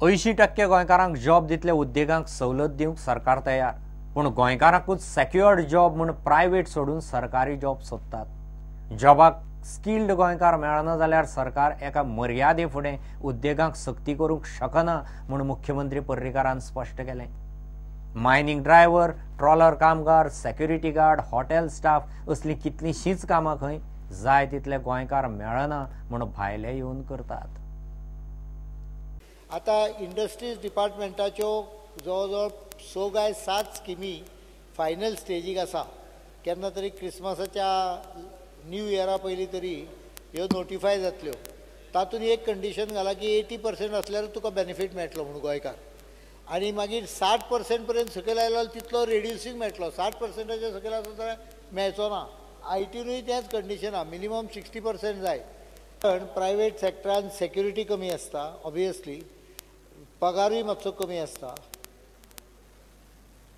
80% गोंयकारांक जॉब दितले उद्देगांक सवलत दिवंक सरकार तयार, पूण गोंयकारांकूच सेक्युअर्ड जॉब म्हूण प्रायवेट सोडून सरकारी जॉब सोदतात. जॉबाक स्किल्ड गोंयकार मेळना जाल्यार सरकार एका मर्यादे फुडें उद्देगांक सक्ती करूंक शकना म्हूण मुख्यमंत्री पर्रीकारान स्पश्ट केलें. मायनींग ड्रायव्हर, ट्रॉलर कामगार, सेक्युरिटी गार्ड, हॉटेल स्टाफ असलीं कितलींशींच कामां खंय जाय तितले गोंयकार मेळना म्हूण भायले येवन करतात. आतां इंडस्ट्रीज डिपार्टमेंटाच्यो जवळ जवळ 6 काय 7 स्किमी फायनल स्टेजीक आसा. केन्ना तरी क्रिसमसाच्या न्यू इयरा पयलीं तरी ह्यो नोटिफाय जातल्यो. तातूंत एक कंडिशन घाला की 80% आसल्यार तुका बेनिफीट मेळटलो म्हणून गोंयकार, आनी मागीर 60% पर्यंत सकयल आयलो जाल्यार तितलो रेड्युसींग मेळटलो. 60%च्या सकयल आसत जाल्यार मेळचो ना. आयटीनूय तेंच कंडिशन आहा, मिनिमम 60% जाय. कारण प्रायवेट सॅक्टरान सेक्युरिटी कमी आसता, ऑबियसली पगारूय मातसो कमी आसता.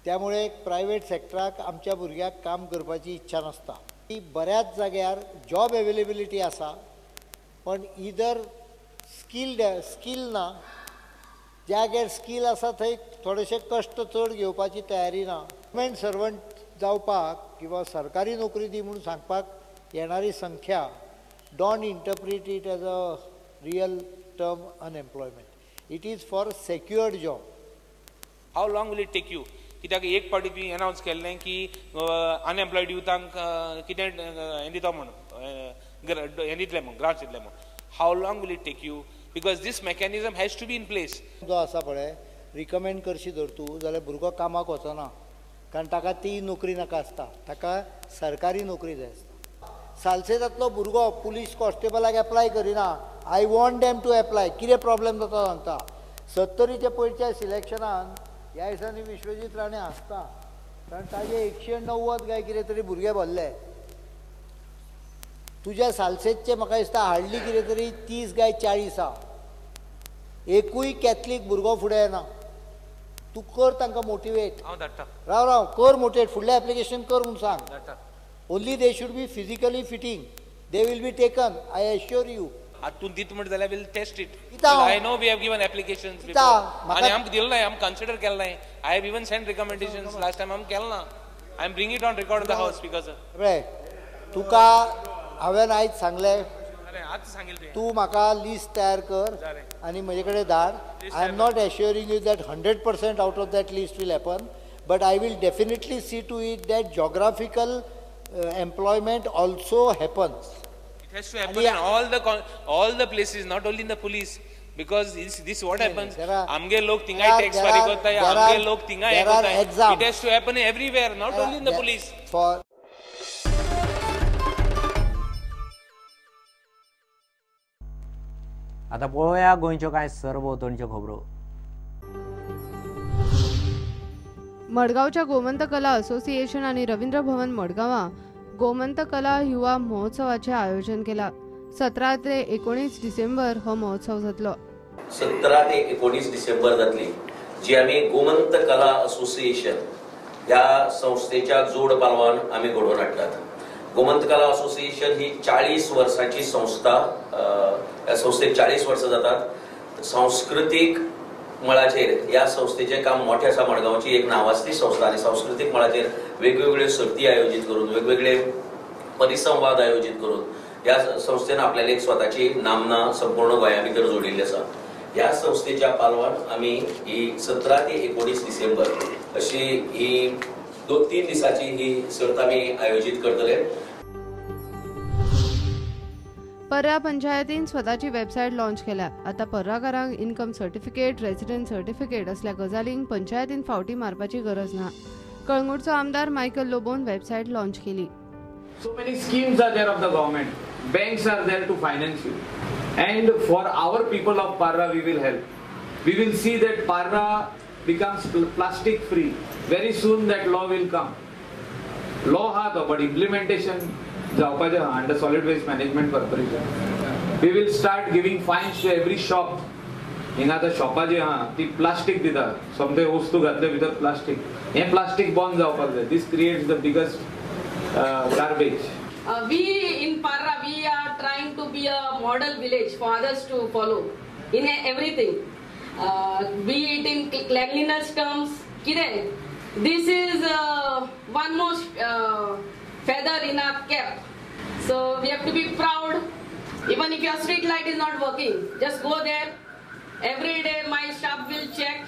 त्यामुळे प्रायवेट सॅक्टराक आमच्या भुरग्याक काम करपाची इच्छा नासता. बऱ्याच जाग्यार जॉब एवेलेबिलिटी आसा, पण इदर स्कील ना. ज्या जाग्यार स्कील आसा थंय थोडेशे कश्ट चड घेवपाची तयारी ना. गव्हर्मेंट सर्वंट जावपाक किंवा सरकारी नोकरी दी म्हणून सांगपाक येणारी संख्या, don't interpret it as a real term unemployment. It is for secured job. How long will it take you? कित्याक एक पावटी तुवें अनावन्स केल्लें की अनएम्प्लॉयड युथांक कितें हें दिता म्हूण, हें दितलें म्हूण, ग्रांट्स दितलें म्हूण. How long will it take you? Because this mechanism has to be in place. जो आसा पळय रिकमेंड करशी जर तूं जाल्यार भुरगो कामाक वचना, कारण ताका ती नोकरी नाका आसता, ताका सरकारी नोकरी जाय आसता. सालसेतांतलो भुरगो पुलीस कॉन्स्टेबलाक एप्लाय करिना. I want them to apply. कितें प्रॉब्लेम जाता सांगता. 70च्या पयच्या सिलेक्शनान ह्या दिसांनी विश्वजीत राणे हांसता, कारण ताजे 190 काय कितें तरी भुरगे भरले. तुज्या सालसेतचे म्हाका दिसता हाडली कितें तरी 30 काय 40 आहा. एकूय कॅथलीक भुरगो फुडें येना. तूं कर तांकां मोटिवेट. हांव धाडटा. राव राव कर मोटिवेट, फुडलें एप्लिकेशन कर म्हूण सांग. धाडटा. Only they should be physically fitting. They will be taken, I assure you. आतां तूं दित म्हणटा जाल्यार we'll test it. I know we have given applications before. आनी आमकां दिलें ना, आमकां कन्सिडर केलें ना. I have even send recommendations last time, आमकां केलें ना. I am bring it on record of the house because तुका हांवें आयज सांगलें, तूं म्हाका लिस्ट तयार कर आनी म्हजे कडेन धाड. I am not assuring you that 100% out of that list will happen, but I will definitely see to it that geographical employment also happens. It has to happen in all the places, not only in the police, because this what happens. आमगे लोक थिंगाय tax फारीक करताय, आमगे लोक थिंगाय हें करताय. It has to happen everywhere, not only in the police. For आतां पळोवया गोंयच्यो कांय सरभोंवतणच्यो खबरो. मडगांवच्या गोमंत कला असोसिएशन आनी रवींद्र भवन मडगांवां गोमंत कला युवा महोत्सवाचें आयोजन केलां. 17 ते 19 डिसेंबर हो महोत्सव जातलो. 17 ते 19 डिसेंबर जातली, जी आमी गोमंत कला असोसिएशन ह्या संस्थेच्या जोड पालवान आमी घडोवन हाडटात. गोमंत कला असोसिएशन ही 40 वर्सांची संस्था. ह्या संस्थेक 40 वर्सां जातात. सांस्कृतीक मळाचेर ह्या संस्थेचें काम मोठें आसा. मडगांवची एक नांवाजती संस्था आनी सांस्कृतीक मळाचेर वेगवेगळ्यो सर्ती आयोजीत करून, वेगवेगळे परिसंवाद आयोजीत करून ह्या संस्थेन आपल्याला एक स्वताची नामना संपूर्ण गोंया भितर जोडिल्ली आसा. ह्या संस्थेच्या पालवान आमी ही 17 ते 19 डिसेंबर अशी ही 2-3 दिसांची ही सर्त आमी आयोजीत करतले. पर्रा पंचायतीन स्वताची वेबसायट लॉन्च केल्या. आतां पर्राकारांक इन्कम सर्टिफिकेट, रेसिडेंट सर्टिफिकेट असल्या गजालींक पंचायतीन फावटी मारपाची गरज ना. कळंगूटचो आमदार मायकल लोबोन वेबसायट लॉन्च केली. So many schemes are there of the government. Banks are there to finance you. And for our people of Parra, we will help. We will see that Parra becomes plastic free. Very soon that law will come. Law ha to, but implementation जावपाचें under Solid Waste Management Corporation. We will start giving fines to every shop. हिंगा आतां शॉपां जी आहा ती plastic दिता, सोमतें वस्तू घातले भितर प्लास्टीक, हें प्लास्टीक बंद जावपाक जाय. This creates the biggest garbage. We in Parra, we are trying to be a model village for others to follow in everything. be it in cleanliness terms, कितें, this is one more feather in our cap. So we have to be proud. Even if your street light is not working, just go there. Every day my staff will check.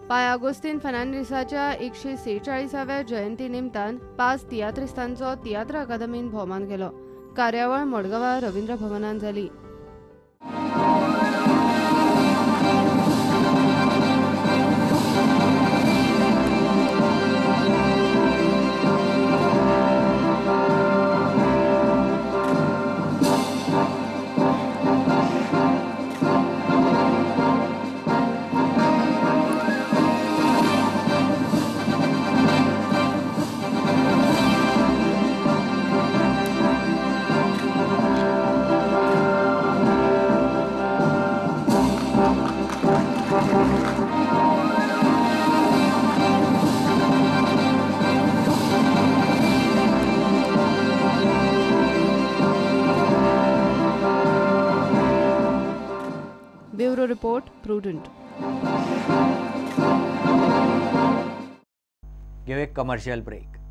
पाय आगोस्तीन फर्नांडीसाच्या 146व्या जयंती निमतान 5 तियात्रिस्तांचो तियात्र अकादमीन भोवमान केलो. कार्यावळ मडगांवा रवींद्र भवनान जाली. Bureau report, Prudent. घेऊ एक commercial break.